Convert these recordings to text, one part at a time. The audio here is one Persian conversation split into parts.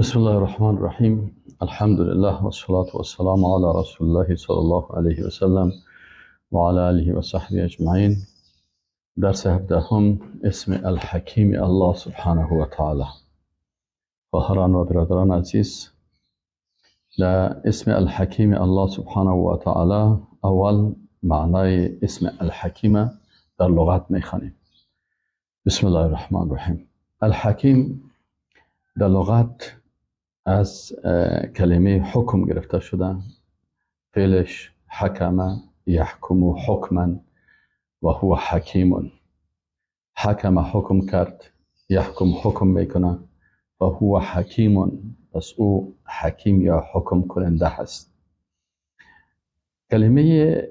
بسم الله الرحمن الرحیم. الحمد لله والصلاة والسلام علی رسول الله صلی الله علیه و سلم و علی آله و صحبه اجمعین. درس 17 اسم الحکیم الله سبحانه و تعالی. خواهران و برادران عزیز، در اسم الحکیم الله سبحانه و تعالی اول معنای اسم الحکیم در لغت میخوانیم. بسم الله الرحمن الرحیم. الحکیم در لغت از کلمه حکم گرفته شده، فعلش حکم یحکم حکما و هو حکیم. حکم حکم کرد، یحکم حکم میکنه و هو حکیم، پس او حکیم یا حکم کننده هست. کلمه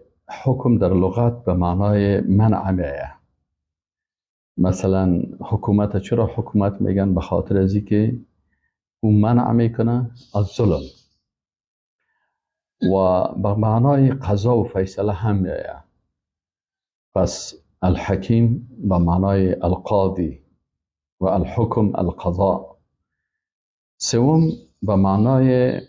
حکم در لغت به معنای منع میه. مثلا حکومت چرا حکومت میگن؟ به خاطر از اینکه او منع میکنه از ظلم، و به معنای قضا و فیصله هم میآید. پس الحکیم به معنای القاضی و الحکم القضاء. سوم به معنای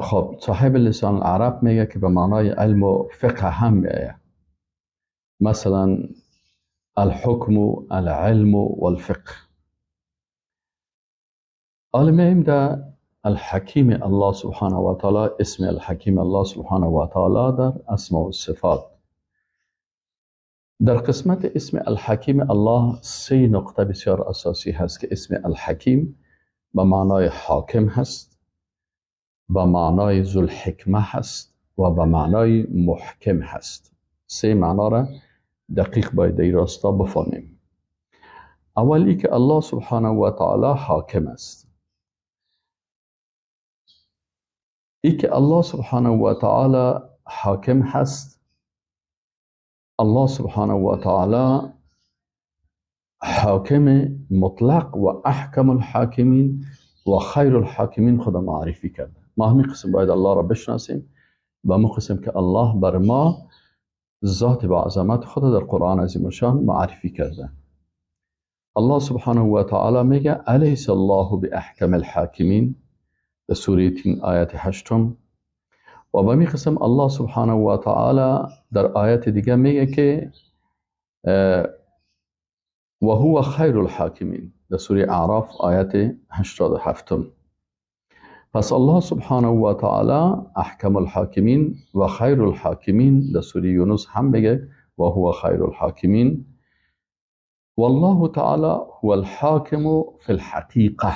خب صاحب لسان العرب میگه که به معنای علم و فقه هم میآید. مثلا الحکم العلم والفقه. عالمیم در الحکیم الله سبحانه و تعالی، اسم الحکیم الله سبحانه و تعالی در اسماء و صفات. در قسمت اسم الحکیم الله سه نقطه بسیار اساسی هست که اسم الحکیم به معنای حاکم هست، به معنای ذوالحکمه هست و به معنای محکم هست. سه معنا را دقیق باید در راستا بفهمیم. اولی که الله سبحانه و تعالی حاکم است. ای که الله سبحانه و تعالی حاکم هست، الله سبحانه و تعالی حاکم مطلق و احکم الحاکمین و خیر الحاکمین خدا معرفی کرده. ما همین قسم باید الله را بشناسیم و همین قسم که الله بر ما ذات با عظمت خدا در قرآن عظیم الشان معرفی کرده. الله سبحانه و تعالی میگه الیس الله باحکم الحاکمین در سوره تین آیت 8. و به می قسم الله سبحانه و تعالی در آیت دیگه میگه که و هو خیر الحاکمین در سوره اعراف آیت 87. پس الله سبحانه و تعالی احکم الحاکمین و خیر الحاکمین در سوره یونس هم میگه و هو خیر الحاکمین. والله تعالی هو الحاکم فی الحقیقه.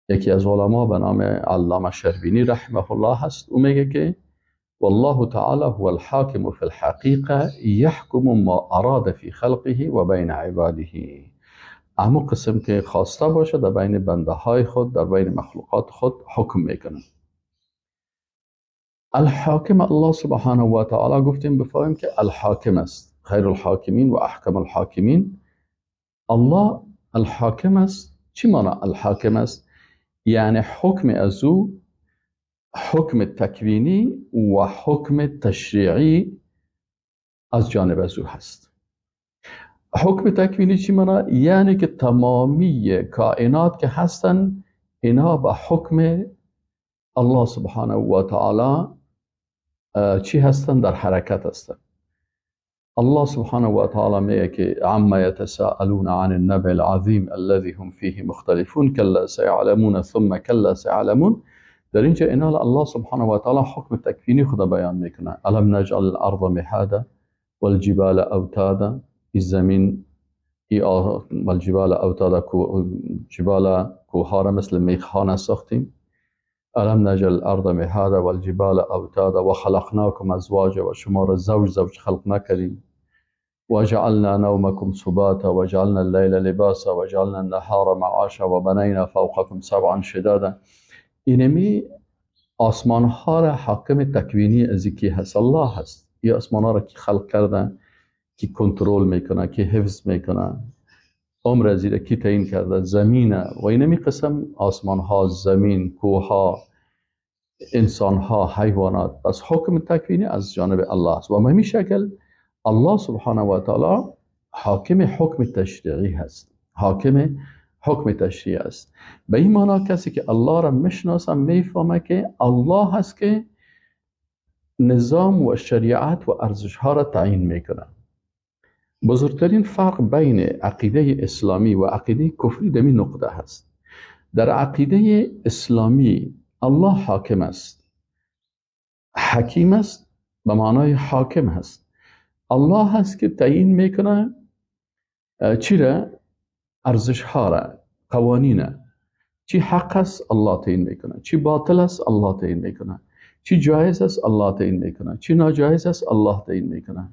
یکی از علما به نام علامه شربینی رحمه الله هست، او میگه که والله تعالی هو الحاکم فی الحقیقه یحکم ما اراد فی خلقه و بین عباده. اما قسم که خواسته باشه در بین بنده های خود، در بین مخلوقات خود حکم میکنه. الحاکم الله سبحانه و تعالی گفتیم بفهمیم که الحاکم است، خیر الحاکمین و احکم الحاکمین. الله الحاکم است. چی معنی الحاکم است؟ یعنی حکم از او حکم تکوینی و حکم تشریعی از جانب از او هست. حکم تکوینی چی معنی؟ یعنی که تمامی کائنات که هستن اینا به حکم الله سبحانه و تعالی چی هستن؟ در حرکت هستن. الله سبحانه و تعالی میگه که عما يتساءلون عن النبأ العظیم الذي هم فيه مختلفون كلا سيعلمون ثم كلا سيعلمون. در اینجا اینا الله سبحانه و تعالی حکم تکوینی خدا بیان میکنه. الم نجعل الارض مهادا والجبال اوتادا، الزمین والجبال اوتادا، جبال کوه‌ها را مثل میخ‌ها نساختیم. الم نجعل الارض مهادا والجبال اوتادا وخلقناكم ازواجا، و شما را زوج زوج خلق نکردیم. وجعلنا نومكم سباتا وجعلنا الليل لباسا وجعلنا النهار معاشا وبنينا فوقكم سبعا شدادا. اینمی آسمان ها را حاکم تکوینی از کی هست؟ الله هست. این آسمان ها را کی خلق کرده، کی کنترل میکنه، کی حفظ میکنه، عمر از را کی تعیین کرده، زمینه و اینمی قسم آسمان ها، زمین، کوه ها، انسان ها، حیوانات. پس حکم تکوینی از جانب الله است و به همین شکل الله سبحانه و تعالی حاکم حکم تشریعی هست، حاکم حکم تشریع است. به این معنا کسی که الله را میشناسه میفهمه که الله هست که نظام و شریعت و ارزش ها را تعیین میکنه. بزرگترین فرق بین عقیده اسلامی و عقیده کفری در این نقطه هست. در عقیده اسلامی الله حاکم است، حکیم است، به معنای حاکم هست. الله هست که تعیین میکنه چی را؟ ارزش ها را، قوانین. چی حق است الله تعیین میکنه، چی باطل است الله تعیین میکنه، چی جایز است الله تعیین میکنه، چی ناجایز است الله تعیین میکنه،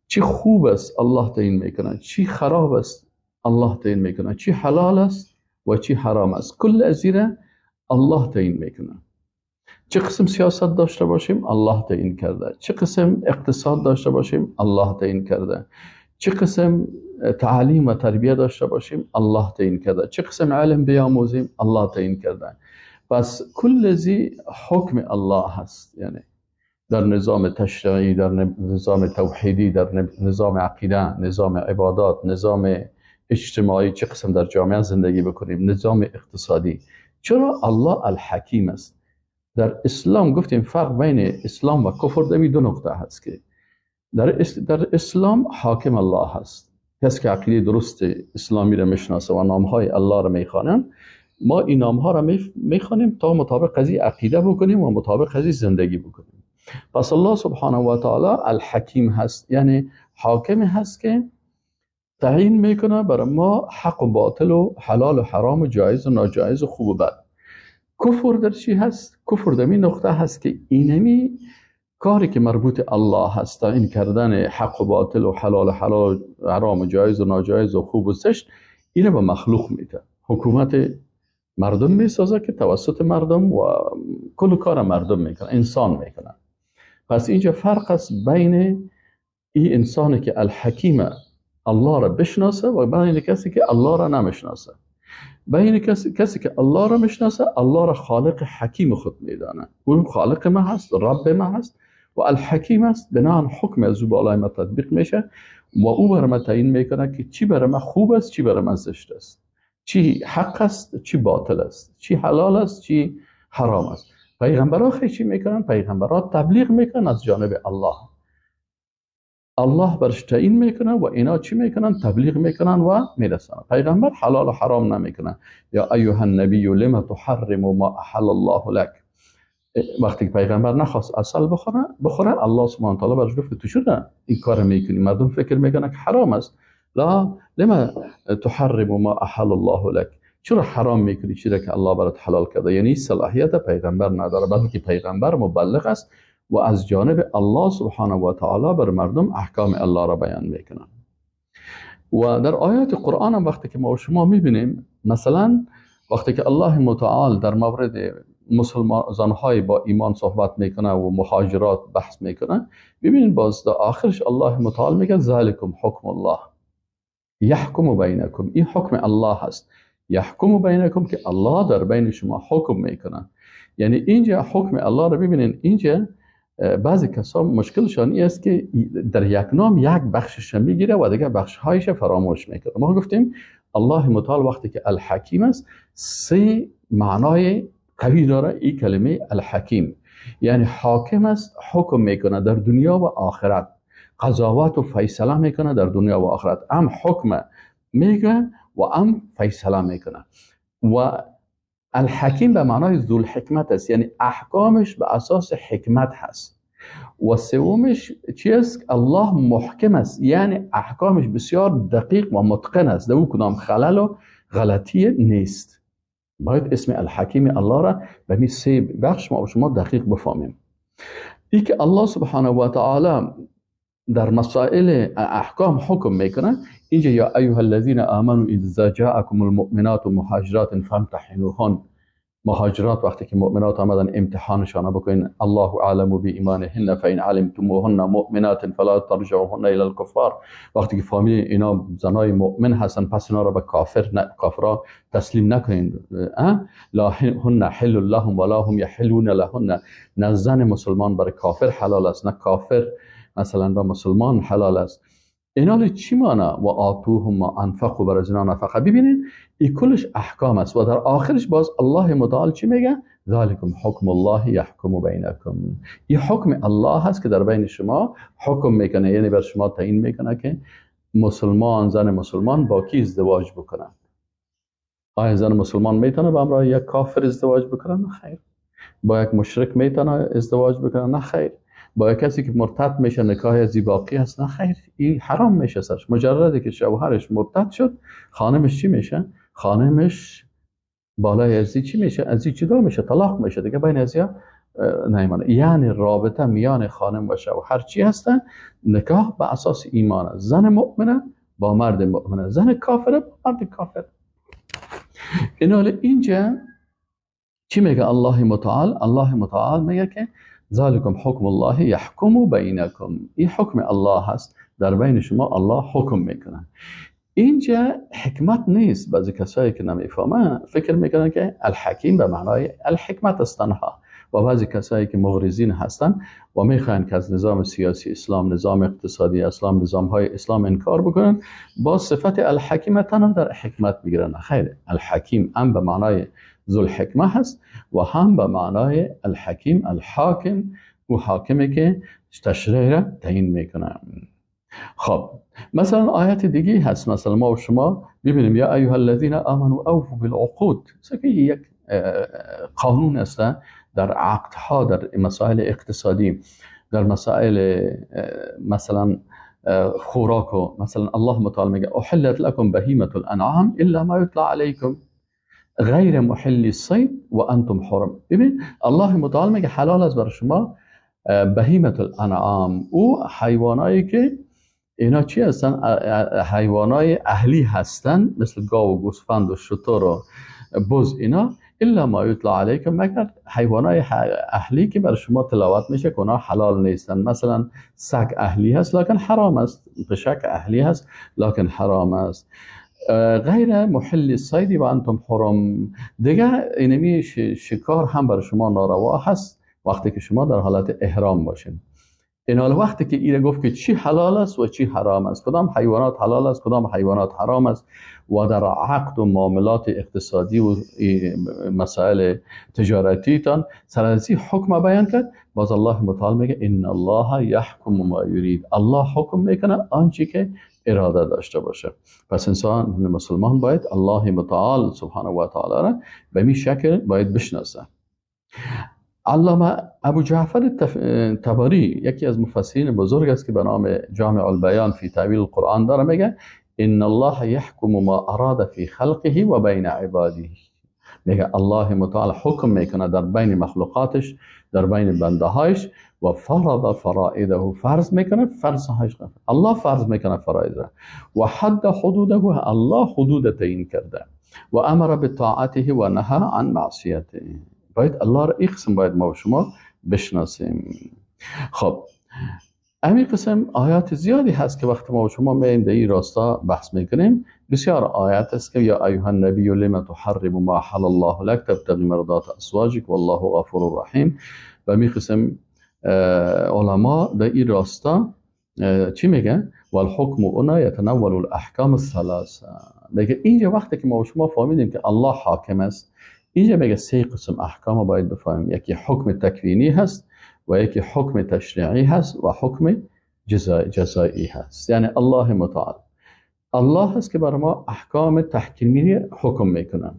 چی خوب است الله تعیین میکنه، چی خراب است الله تعیین میکنه، چی حلال است و چی حرام است، کل از الله تعیین میکنه. چه قسم سیاست داشته باشیم الله تعیین کرده، چه قسم اقتصاد داشته باشیم الله تعیین کرده، چه قسم تعلیم و تربیه داشته باشیم الله تعیین کرده، چه قسم علم بیاموزیم الله تعیین کرده. پس کل ازی حکم الله هست، یعنی در نظام تشریعی، در نظام توحیدی، در نظام عقیده، نظام عبادات، نظام اجتماعی، چه قسم در جامعه زندگی بکنیم، نظام اقتصادی. چرا الله الحکیم است؟ در اسلام گفتیم فرق بین اسلام و کفر دمی دو نقطه هست که در اسلام حاکم الله هست. کسی که عقیده درست اسلامی را میشناسه و نامهای الله را میخوانن، ما این نامها را میخوانیم تا مطابق قضیه عقیده بکنیم و مطابق قضیه زندگی بکنیم. پس الله سبحانه و تعالی الحکیم هست، یعنی حاکم هست که تعیین میکنه برای ما حق و باطل و حلال و حرام و جایز و ناجایز و خوب و بد. کفر در چی هست؟ کفر در این نقطه هست که اینمی کاری که مربوط الله هست، تعیین کردن حق و باطل و حلال و حلال حرام و جایز و ناجایز و خوب و زشت، اینو به مخلوق میده. حکومت مردم میسازه که توسط مردم و کل کار مردم میکنه، انسان میکنه. پس اینجا فرق است بین این انسانی که الحکیم الله را بشناسه و بین کسی که الله را نمیشناسه. بین کسی که الله را میشناسه، الله را خالق حکیم خود میدانه، اون خالق ما هست، رب ما هست و الحکیم است. بنابراین حکم از او بالای ما تطبیق میشه و او بر ما تعیین میکنه که چی بر ما خوب است، چی بر ما زشت است، چی حق است، چی باطل است، چی حلال است، چی حرام است. پیغمبرها خیلی چی میکنن؟ پیغمبرها تبلیغ میکنن از جانب الله، الله برش تعیین میکنه و اینا چی میکنن؟ تبلیغ میکنن و میرسنن. پیغمبر حلال و حرام نمیکنه. یا ایها النبی لم تحرم ما احل الله لک. وقتی که پیغمبر نخواست عسل بخوره، الله سبحانه و تعالی برش گفت تو چرا این کار میکنی؟ مردم فکر میکنن که حرام است. لا لم تحرم ما احل الله لک، چرا حرام میکنی چیزی که الله برات حلال کرده؟ یعنی صلاحیت پیغمبر نداره، بلکه پیغمبر مبلغ است و از جانب الله سبحانه و تعالی بر مردم احکام الله را بیان میکنن. و در آیات قرآن هم وقتی که ما و شما میبینیم، مثلا وقتی که الله متعال در مورد مسلمان زنهای با ایمان صحبت میکنه و مهاجرات بحث میکنه، ببینید باز در آخرش الله متعال میگه ذالکم حکم الله یحکم بینکم. این حکم الله هست، یحکم بینکم، که الله در بین شما حکم میکنه. یعنی اینجا حکم الله رو ببینین. اینجا بعضی کسا مشکلشان این است که در یک نام یک بخشش میگیره و دیگه بخشهایش فراموش میکنه. ما گفتیم الله متعال وقتی که الحکیم است، سه معنای قوی داره این کلمه الحکیم. یعنی حاکم است، حکم میکنه در دنیا و آخرت، قضاوت و فیصله میکنه در دنیا و آخرت، هم حکم میگه و هم فیصله میکنه. و الحکیم به معنای ذوالحکمت است، یعنی احکامش به اساس حکمت هست. و سومش چی است؟ الله محکم است، یعنی احکامش بسیار دقیق و متقن است، در او کدام خلل و غلطی نیست. باید اسم الحکیم الله را به می سه بخش ما و شما دقیق بفهمیم. ای که الله سبحانه و تعالی در مسائل احکام حکم میکنه، اینجا یا ایها الذین آمنوا اذا جاءکم المؤمنات مهاجرات فامتحنوهن. مهاجرات وقتی که مؤمنات آمدن امتحانشان بکنین. الله اعلم بایمانهن فان علمتموهن مؤمنات فلا ترجعوهن الى الكفار. وقتی که فامیل اینا زنای مؤمن هستن، پس اینا را به کافرا تسلیم نکنین. لا هن حل لهم ولا هم یحلون لهن. نه زن مسلمان برای کافر حلال است، نه کافر مثلا به مسلمان حلال است. اینا چی معنا؟ و آتوهم ما انفقوا، برای زنا نفقه. ببینین این کلش احکام است. و در آخرش باز الله متعال چی میگه؟ ذالکم حکم الله یحکم بینکم. این حکم الله هست که در بین شما حکم میکنه، یعنی بر شما تعیین میکنه که مسلمان، زن مسلمان با کی ازدواج بکنه. آیا زن مسلمان میتونه با همراه یک کافر ازدواج بکنه؟ نه خیر. با یک مشرک میتونه ازدواج بکنه؟ نه خیر. با یک کسی که مرتد میشه نکاح ازی باقی هست؟ نه خیر. این حرام میشه سرش. مجرده که شوهرش مرتد شد، خانمش چی میشه؟ خانمش بالای ازی چی میشه؟ ازی جدا میشه، طلاق میشه دیگه، بین ازیا نیمانه. یعنی رابطه میان خانم و شوهر چی هستن؟ نکاح به اساس ایمان است. زن مؤمنه با مرد مؤمنه، زن کافره با مرد کافر. این حال اینجا چی میگه الله متعال؟ الله متعال میگه که ذالکم حکم الله یحکم بینکم. این حکم الله هست در بین شما، الله حکم میکنه. اینجا حکمت نیست. بعضی کسایی که نمیفهمن فکر میکنن که الحکیم به معنای الحکمت است تنها، و بعضی کسایی که مغرضین هستن و میخواین که از نظام سیاسی اسلام، نظام اقتصادی اسلام، نظام های اسلام انکار بکنن، با صفت الحکیم تنها در حکمت میگیرن. خیر، الحکیم هم به معنای ذوالحکمه هست و هم به معنای الحکیم الحاکم، و حاکمی که تشریع را تعیین میکنه. خب مثلا آیت دیگه هست، مثلا ما و شما ببینیم یا ایها الذین آمنوا اوفوا بالعقود. یک قانون است در عقدها، در مسائل اقتصادی، در مسائل مثلا خوراک. مثلا الله متعال میگه احلت لكم بهیمة الانعام الا ما یتلی علیکم غیر محل الصید و انتم حرم. ببین الله متعال میگه حلال است بر شما بهیمة الانعام، او حیوانایی که اینا چی هستن؟ حیوانای اهلی هستن، مثل گاو و گوسفند و شتر و بز اینا، الا ما یتلی علیکم، مگر حیوانای اهلی که بر شما تلاوت میشه که اونا حلال نیستن. مثلا سگ اهلی هست لکن حرام است، پشک اهلی هست لکن حرام است. غیر محل الصید و انتم حرم. دیگه اینمی شکار هم بر شما ناروا هست وقتی که شما در حالت احرام باشین. این حال وقتی که ایره گفت که چی حلال است و چی حرام است، کدام حیوانات حلال است، کدام حیوانات حرام است، و در عقد و معاملات اقتصادی و مسائل تجارتی تان سرازی حکم بیان کرد. باز الله متعال میگه ان الله یحکم ما یرید. الله حکم میکنه آنچه که اراده داشته باشه. پس انسان مسلمان باید الله متعال سبحانه و تعالی را به می شکل باید بشناسه. علامه ابو جعفر طبری یکی از مفسرین بزرگ است که به نام جامع البیان فی تاویل القرآن داره، میگه ان الله یحکم ما اراد فی خلقه و بین عباده. میگه الله متعال حکم میکنه در بین مخلوقاتش، در بین بنده هایش، و فرض فرائضه، فرض میکنه فرض هایش، الله فرض میکنه فرائض را، و حد حدوده، الله حدود تعیین کرده، و امر بطاعته و نهى عن معصیته. باید الله را این قسم باید ما و شما بشناسیم. خب همین قسم آیات زیادی هست که وقتی ما و شما میایم در این راستا بحث میکنیم. بسیار آیات است که یا ایها النبی لم تحرم ما احل الله لك تبتغی مرضات ازواجک والله غفور رحیم. و می قسم علما در این راستا چی میگن؟ والحکم انا یتناول الاحکام الثلاثه. میگه اینجا وقتی که ما و شما فهمیدیم که الله حاکم است، اینجا میگه سه قسم احکام باید بفهمیم. یکی حکم تکوینی هست و یکی حکم تشریعی هست و حکم جزایی هست. یعنی الله متعال الله هست که برای ما احکام تحکیمی حکم میکنه.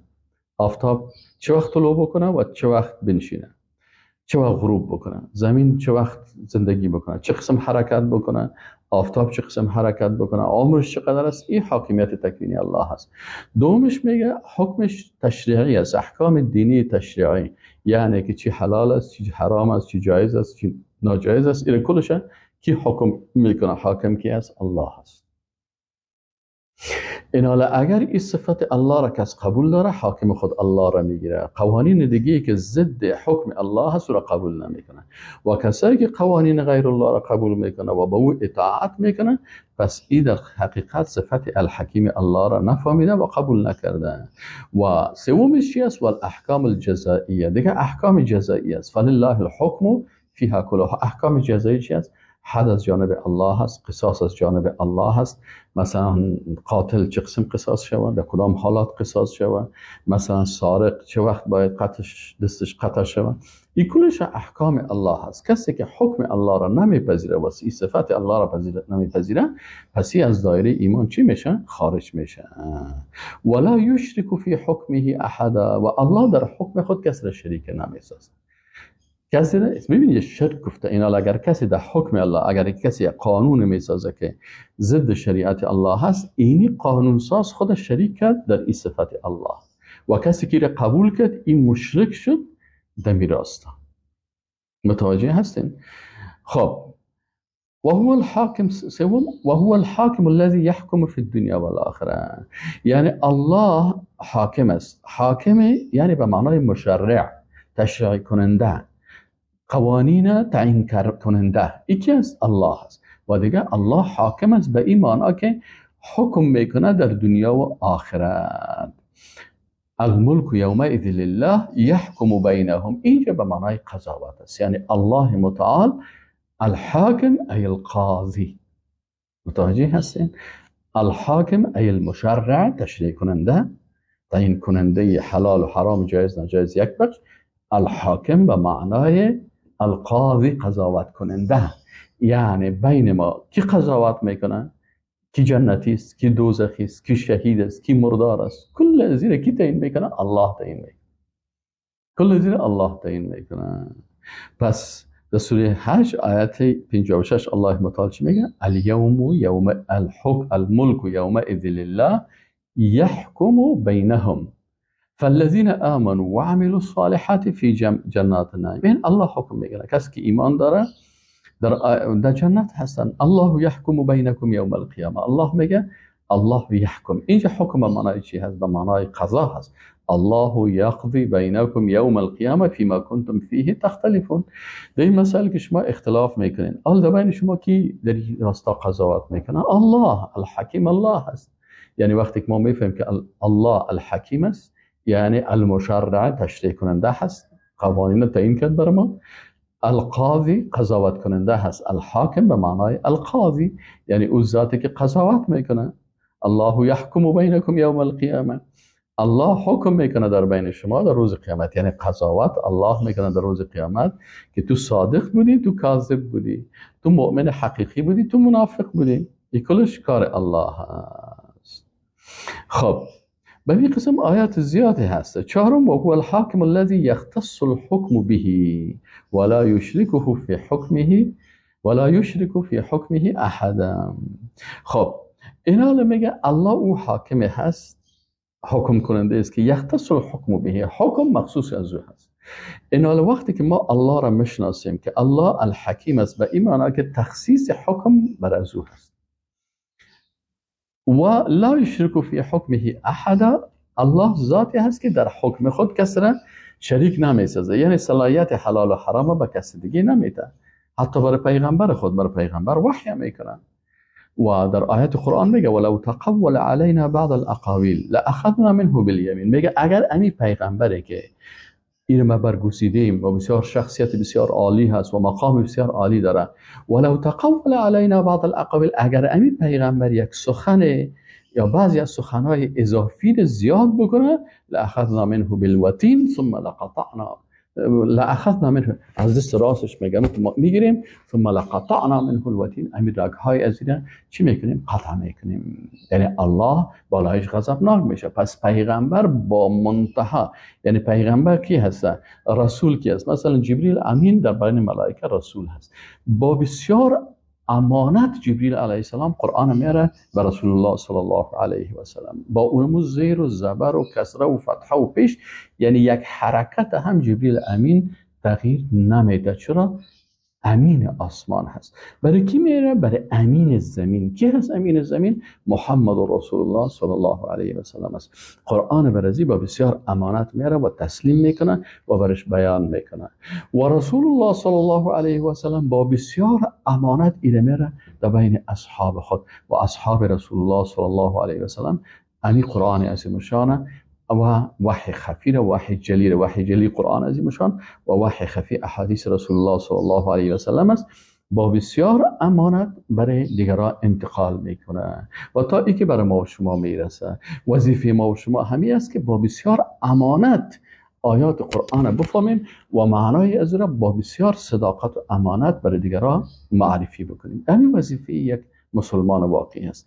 آفتاب چه وقت طلوع بکنه و چه وقت بنشینه، چه وقت غروب بکنه، زمین چه وقت زندگی بکنه، چه قسم حرکت بکنه، آفتاب چه قسم حرکت بکنه، عمرش چقدر است. این حاکمیت تکوینی الله هست. دومش میگه حکمش تشریعی است، احکام دینی تشریعی، یعنی که چی حلال است، چی حرام است، چی جایز است، چی ناجایز است. این کلش کی حکم میکنه؟ حاکم کی است؟ الله است. این حالا اگر این صفت الله را کس قبول داره، حاکم خود الله را میگیره. قوانین دیگه که ضد حکم الله هست را قبول نمیکنه، و کسایی که قوانین غیر الله را قبول میکنه و با او اطاعت میکنه، پس این در حقیقت صفت الحکیم الله را نفهمیده و قبول نکرده. و سومش چی است؟ والاحکام الجزائیه. دیگه احکام جزایی است. فلله الحکم فیها کلها. احکام جزایی چی است؟ حد از جانب الله هست، قصاص از جانب الله هست. مثلا قاتل چه قسم قصاص شود، در کدام حالات قصاص شود، مثلا سارق چه وقت باید قطعش دستش قطع شود، این کلش احکام الله هست. کسی که حکم الله را نمیپذیره و این صفت الله را نمیپذیره، پس از دایره ایمان چی میشه؟ خارج میشه. ولا یشرک فی حکمه احدا، و الله در حکم خود کسی را شریک نمیسازه. کسی را میبینید شرک گفته اینا. اگر کسی در حکم الله، اگر کسی قانون میسازه که ضد شریعت الله هست، اینی قانون ساز خود شریک کرد در این صفت الله، و کسی که را قبول کرد این مشرک شد دمی راستا. متوجه هستین؟ خب و هو الحاکم، سوم و هو الحاکم الذي يحكم في الدنيا والآخرة، یعنی الله حاکم است. حاکم یعنی به معنای مشرع، تشریع کننده، قوانین تعیین کننده، یکی است الله است. و دیگه الله حاکم است به این معنا که حکم میکنه در دنیا و آخرت. الملک یومئذ لله یحکم بینهم، اینجا به معنای قضاوت است، یعنی الله متعال الحاکم ای القاضی. متوجه هستین؟ الحاکم ای المشرع، تشریع کننده، تعیین کننده حلال و حرام، جایز ناجایز یک بخش. الحاکم به معنای القاضی، قضاوت کننده، یعنی بین ما کی قضاوت میکنه، کی جنتی است، کی دوزخی است، کی شهید است، کی مردار است، کل زیر کی تعیین میکنه؟ الله تعیین میکنه. کل زیر الله تعیین میکنه. پس در سوره 8 آیت 56 الله متعال چی میگه؟ الیوم یوم الحکم الملک یومئذ لله یحکم بینهم فالذین آمنوا وعملوا الصالحات فی جنات النعیم. این الله حکم میکنه، کسی که ایمان داره در جنت هستن. الله یحکم بینکم یوم القیامه. الله میگه الله یحکم. اینجا حکم به معنای چی هست؟ به معنای قضا هست. الله یقضی بینکم یوم القیامه فیما کنتم فیه تختلفون. در این مسائل که شما اختلاف میکنین، حال در بین شما کی در راستا قضاوت میکنه؟ الله الحکیم، الله هست. یعنی وقتی که ما میفهمیم که الله الحکیم است، یعنی المشرع، تشریع کننده هست، قوانین تعیین کرد بر ما. القاضی قضاوت کننده هست. الحاکم به معنای القاضی، یعنی او ذاتی که قضاوت میکنه. الله یحکم بینکم یوم القیامه، الله حکم میکنه در بین شما در روز قیامت. یعنی قضاوت الله میکنه در روز قیامت که تو صادق بودی، تو کاذب بودی، تو مؤمن حقیقی بودی، تو منافق بودی. این کلش کار الله هست. خب به این قسم آیات زیادی هست. چهارم و هو الحاکم الذي يختص الحكم به ولا يشركه في حكمه ولا يشرك في حكمه احدا. خب اینا میگه الله او حاکم هست، حکم کننده است که یختص الحکم به، حکم مخصوص از او هست. اینا وقتی که ما الله را میشناسیم که الله الحکیم است، به این معنا که تخصیص حکم بر از او هست. و لا یشرک فی حکمه احدا، الله ذاتی هست که در حکم خود کسی را شریک نمیسازه، یعنی صلاحیت حلال و حرام به کسی دیگه نمیده، حتی برای پیغمبر خود، برای پیغمبر وحی میکنن. و در آیت قرآن میگه ولو تقول علینا بعض الاقاویل لاخذنا منه بالیمین. میگه اگر امی پیغمبره که این ما برگزیدیم و بسیار شخصیت بسیار عالی هست و مقام بسیار عالی داره، ولو تقول علینا بعض الاقاویل، اگر امی پیغمبر یک سخن یا بعضی از سخنهای اضافی زیاد بکنه، لاخذنا منه بالوتین ثم لقطعنا، لاخذنا منه، از دست راستش میگم میگیریم، ثم لقطعنا منه الوتین، امیر رگهای از اینا چی میکنیم؟ قطع میکنیم. یعنی الله بالایش غضبناک میشه. پس پیغمبر با منتها، یعنی پیغمبر کی هست؟ رسول کی هست؟ مثلا جبریل امین در بین ملائکه رسول هست. با بسیار امانت جبریل علیه السلام قرآن میاره به رسول الله صلی الله علیه و سلم، با اونمو زیر و زبر و کسره و فتحه و پیش، یعنی یک حرکت هم جبریل امین تغییر نمیده. چرا؟ امین آسمان هست. برای کی میره؟ برای امین زمین. کی هست امین زمین؟ محمد رسول الله صلی الله علیه و سلم است. قرآن برازی با بسیار امانت میره و تسلیم میکنه و برش بیان میکنه. و رسول الله صلی الله علیه و سلم با بسیار امانت ایره میره در بین اصحاب خود و اصحاب رسول الله صلی الله علیه و سلم. امی قرآن عظیم الشان و وحی خفی و وحی جلی، وحی جلی قرآن عظیم شان و وحی خفی احادیث رسول الله صلی الله علیه و سلم است. با بسیار امانت برای دیگران انتقال میکنه و تا ای که برای ما و شما میرسه. وظیفه ما و شما همی است که با بسیار امانت آیات قرآن بفهمیم و معنای از را با بسیار صداقت و امانت برای دیگران معرفی بکنیم. همین وظیفه یک مسلمان واقعی است.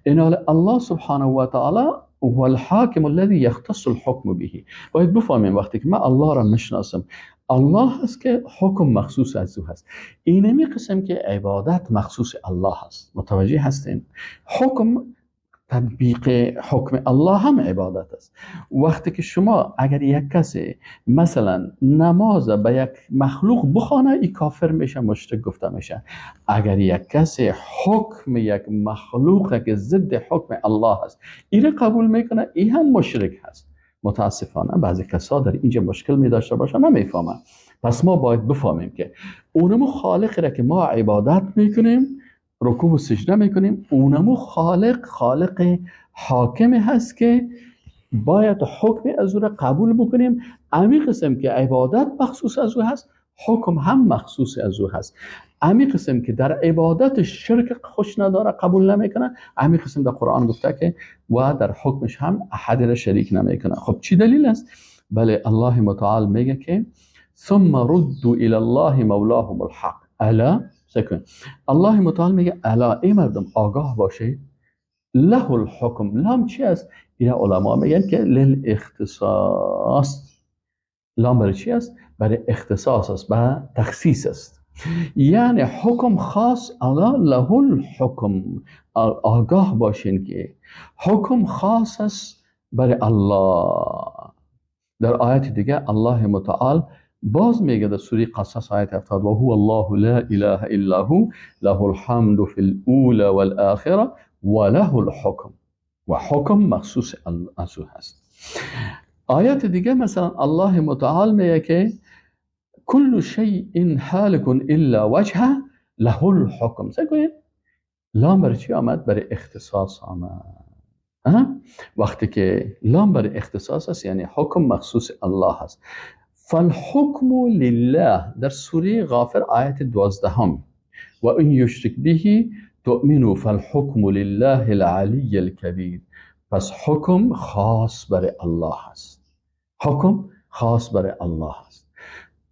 این الله سبحانه و تعالی هو الحاکم الذي يختص الحكم به. باید بفهمیم وقتی که من الله را میشناسم، الله هست که حکم مخصوص از او هست. اینمی قسم که عبادت مخصوص الله هست. متوجه هستین؟ حکم، تطبیق حکم الله هم عبادت است. وقتی که شما اگر یک کسی مثلا نماز به یک مخلوق بخوانه، ای کافر میشه، مشرک گفته میشه. اگر یک کسی حکم یک مخلوق که ضد حکم الله است این را قبول میکنه، ای هم مشرک هست. متاسفانه بعضی کسا در اینجا مشکل می داشته باشن، نمیفهمن. پس ما باید بفهمیم که اونمو خالق را که ما عبادت میکنیم، رکوع و سجده میکنیم، اونمو خالق، خالق حاکم هست که باید حکم از او را قبول بکنیم. امی قسم که عبادت مخصوص از او هست، حکم هم مخصوص از او هست. امی قسم که در عبادت شرک خوش نداره، قبول نمیکنه، امی قسم در قرآن گفته که و در حکمش هم احد را شریک نمیکنه. خب چی دلیل است؟ بله، الله متعال میگه که ثم ردوا الى الله مولاهم الحق. الا سکن. الله متعال میگه الا، ای مردم آگاه باشید، له الحکم. لام چی است؟ اینا علما میگن که للاختصاص. لام برای چی است؟ برای اختصاص است، برای تخصیص است. یعنی حکم خاص، الله له الحکم. آگاه باشین که حکم خاص است برای الله. در آیت دیگه الله متعال باز میگه در سوره قصص آیت 70 و هو الله لا اله الا هو له الحمد فی الاولى والآخرة وله الحکم. و حکم مخصوص از او هست. آیت دیگه مثلا الله متعال میگه که کل شیء هالک الا وجهه له الحکم. سگوین لام برای چی آمد؟ برای اختصاص آمد. وقتی که لام برای اختصاص است، یعنی حکم مخصوص الله است. فالحکم لله در سوره غافر آیت 12 و ان یشرک به تؤمنوا فالحکم لله العلی الکبیر. پس حکم خاص برای الله است. حکم خاص برای الله است.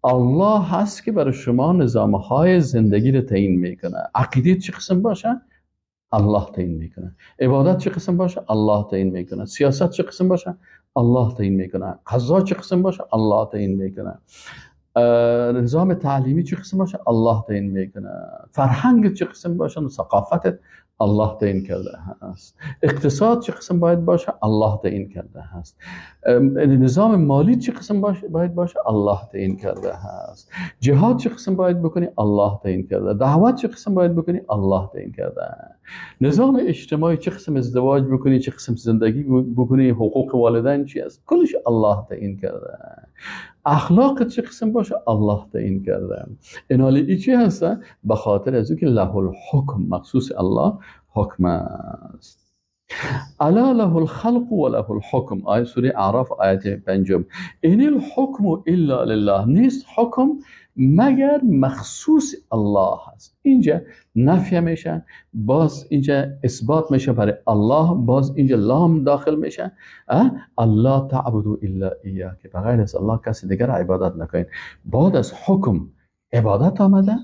الله هست که برای شما نظامهای زندگی رو تعیین میکنه. عقیده چه قسم باشه؟ الله تعیین میکنه. عبادت چه قسم باشه؟ الله تعیین میکنه. سیاست چه قسم باشه؟ الله تعیین میکنه. قضا چه قسم باشه؟ الله تعیین میکنه. نظام تعلیمی چه قسم باشه؟ الله تعیین میکنه. فرهنگ چه قسم باشه؟ ثقافت الله تعیین کرده هست. اقتصاد چه قسم باید باشه؟ الله تعیین کرده هست. نظام مالی چه قسم باید باشه؟ الله تعیین کرده هست. جهاد چه قسم باید بکنی؟ الله تعیین کرده. دعوت چه قسم باید بکنی؟ الله تعیین کرده. نظام اجتماعی چه قسم ازدواج بکنی، چه قسم زندگی بکنی، حقوق والدین چی است، کلش الله تعیین کرده. اخلاق چه قسم باشه؟ الله تعیین کرده. این حالی ای چی هست؟ به خاطر از او که له الحکم، مخصوص الله حکم است. الا له الخلق و له الحکم، آیه سوره اعراف آیت 5. این الحکم الا لله، نیست حکم مگر مخصوص الله هست. اینجا نفی میشه، باز اینجا اثبات میشه برای الله، باز اینجا لام داخل میشه. الله تعبدوا الا ایاه، که بغیر از الله کسی دیگر عبادت نکنید. بعد از حکم عبادت آمده.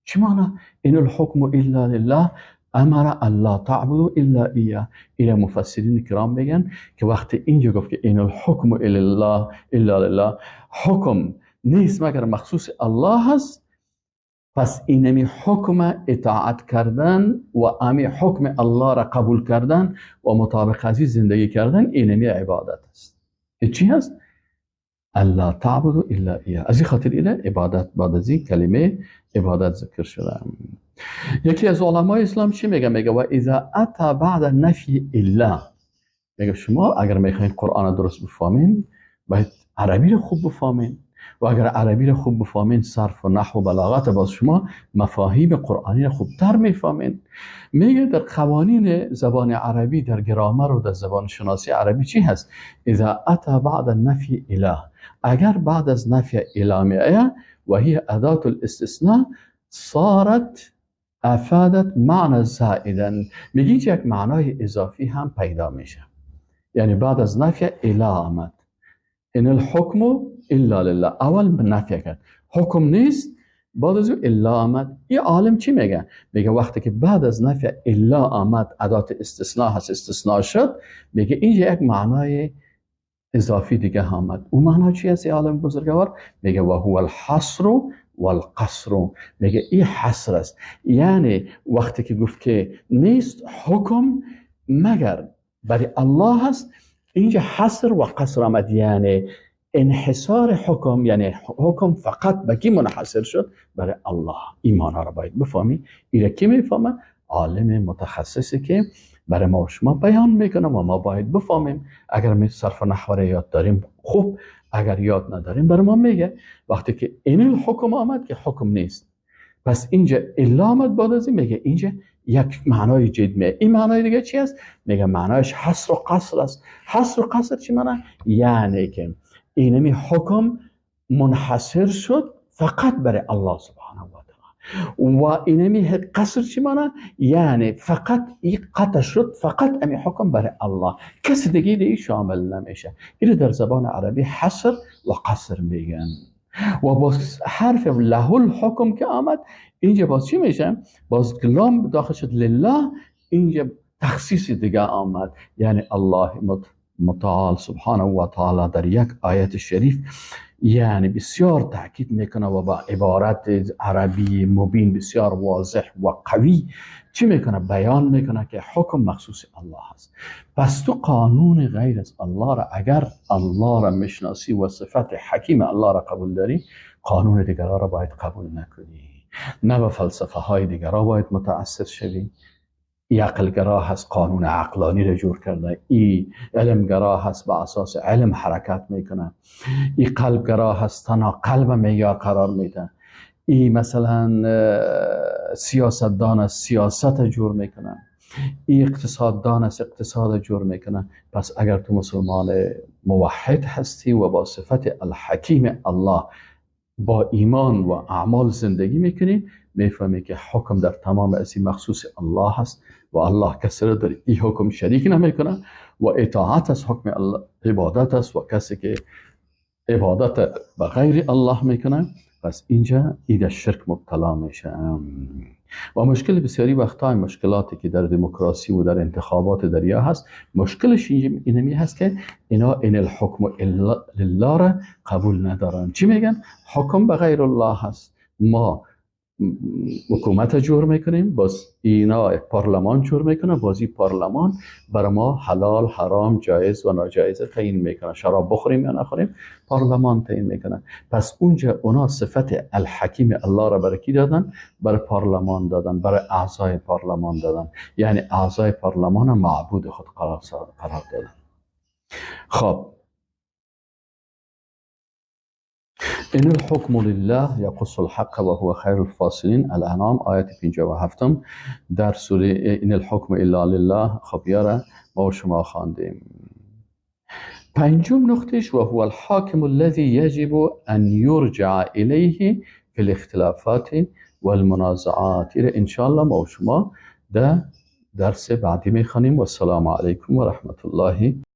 چی معنی؟ این الحکم الا لله امر الله تعبدوا الا ایاه. اینا مفسرین کرام میگن که وقتی اینجا گفت که این الحکم الا لله، حکم نیست مگر مخصوص الله هست، پس اینمی حکم اطاعت کردن و امی حکم الله را قبول کردن و مطابق از زندگی کردن، اینمی عبادت است. چی هست؟ الله تعبدوا الا ایاه. از این خاطر اینه عبادت بعد از این کلمه عبادت ذکر شده. یکی از علمای اسلام چی میگه؟ میگه و اذا اتى بعد نفی الا، میگه شما اگر میخواین قرآن درست بفهمین باید عربی رو خوب بفهمین، و اگر عربی رو خوب بفهمین صرف و نحو و بلاغت، باز شما مفاهیم قرآنی رو خوبتر میفهمین. میگه در قوانین زبان عربی، در گرامر و در زبان شناسی عربی چی هست؟ اذا اتى بعد نفی اله، اگر بعد از نفی اله میآید و هی ادات الاستثناء، صارت افادت معنی زائدا. میگه یک معنای اضافی هم پیدا میشه، یعنی بعد از نفی الا آمد. ان الحکم الا لله، اول نفی کرد، حکم نیست، بعد از الا آمد. این عالم چی میگه؟ میگه وقتی که بعد از نفی الا آمد، ادات استثناء هست، استثناء شد، میگه اینجا یک معنای اضافی دیگه آمد. اون معنا چی است عالم بزرگوار؟ میگه و هو الحصر والقصر. میگه این حصر است، یعنی وقتی که گفت که نیست حکم مگر برای الله هست، اینجا حصر و قصر آمد، یعنی انحصار حکم، یعنی حکم فقط به کی منحصر شد؟ برای الله. این معنا را باید بفهمی. این کی میفهمه؟ عالم متخصصی که برای ما و شما بیان میکنه و ما باید بفهمیم. اگر می صرف و نحو یاد داریم خوب، اگر یاد نداریم برای ما میگه. وقتی که این الحکم آمد که حکم نیست، پس اینجا الا آمد، بعد از این میگه اینجا یک معنای جدید میگه. این معنای دیگه چی است؟ میگه معنایش حصر و قصر است. حصر و قصر چی معنی؟ یعنی که اینمی حکم منحصر شد فقط برای الله سبحانه و تعالی، و اینمی قصر چی معنی؟ یعنی فقط این قطع شد، فقط امی حکم برای الله، کسی دیگه دیگه شامل نمیشه. اینو در زبان عربی حصر و قصر میگن. و باز حرف له الحکم که آمد، اینجا باز چی میشه؟ باز کلام داخل شد لله، اینجا تخصیص دیگه آمد، یعنی الله متعال سبحانه و تعالی در یک آیت شریف یعنی بسیار تاکید میکنه و با عبارت عربی مبین بسیار واضح و قوی چی میکنه؟ بیان میکنه که حکم مخصوص الله هست. پس تو قانون غیر از الله را اگر الله را میشناسی و صفت حکیم الله را قبول داری، قانون دیگرها را باید قبول نکنی، نه به فلسفه های دیگرها باید متاثر شوی. ای عقلگرا هست قانون عقلانی را جور کرده، ای علمگرا هست به اساس علم حرکت میکنه، ای قلبگرا هست تنها قلب معیار قرار میده، ای مثلا سیاستدان است سیاست جور میکنه، ای اقتصاددان است اقتصاد جور میکنه. پس اگر تو مسلمان موحد هستی و با صفت الحکیم الله با ایمان و اعمال زندگی میکنی، میفهمی که حکم در تمام از این مخصوص الله هست و الله کسی را در این حکم شریک نمیکنه و اطاعت از حکم الله عبادت است و کسی که عبادت به غیر الله میکنه پس اینجا ایده شرک مبتلا میشه. و مشکل بسیاری وقتای مشکلاتی که در دموکراسی و در انتخابات دریا هست، مشکلش اینمی هست که اینا این الحکم لله را قبول ندارن. چی میگن؟ حکم به غیر الله هست، ما حکومت جور میکنیم، باز اینا پارلمان جور میکنه، باز این پارلمان برای ما حلال حرام جایز و ناجایز تعیین میکنه، شراب بخوریم یا نخوریم پارلمان تعیین میکنه. پس اونجا اونا صفت الحکیم الله را برای کی دادن؟ برای پارلمان دادن، برای اعضای پارلمان دادن، یعنی اعضای پارلمان معبود خود قرار دادن. خب ان الحکم لله یقص الحق و هو خیر الفاصلین، الانعام آیت 57 در سوره ان الحکم الا لله. خب یاره ما شما خواندیم. پنجم نقطهش و هو الحاکم الذي يجب ان يرجع الیه في الاختلافات والمنازعات. ان شاء الله ما شما در درس بعدی میخوانیم. و السلام علیکم و رحمت الله.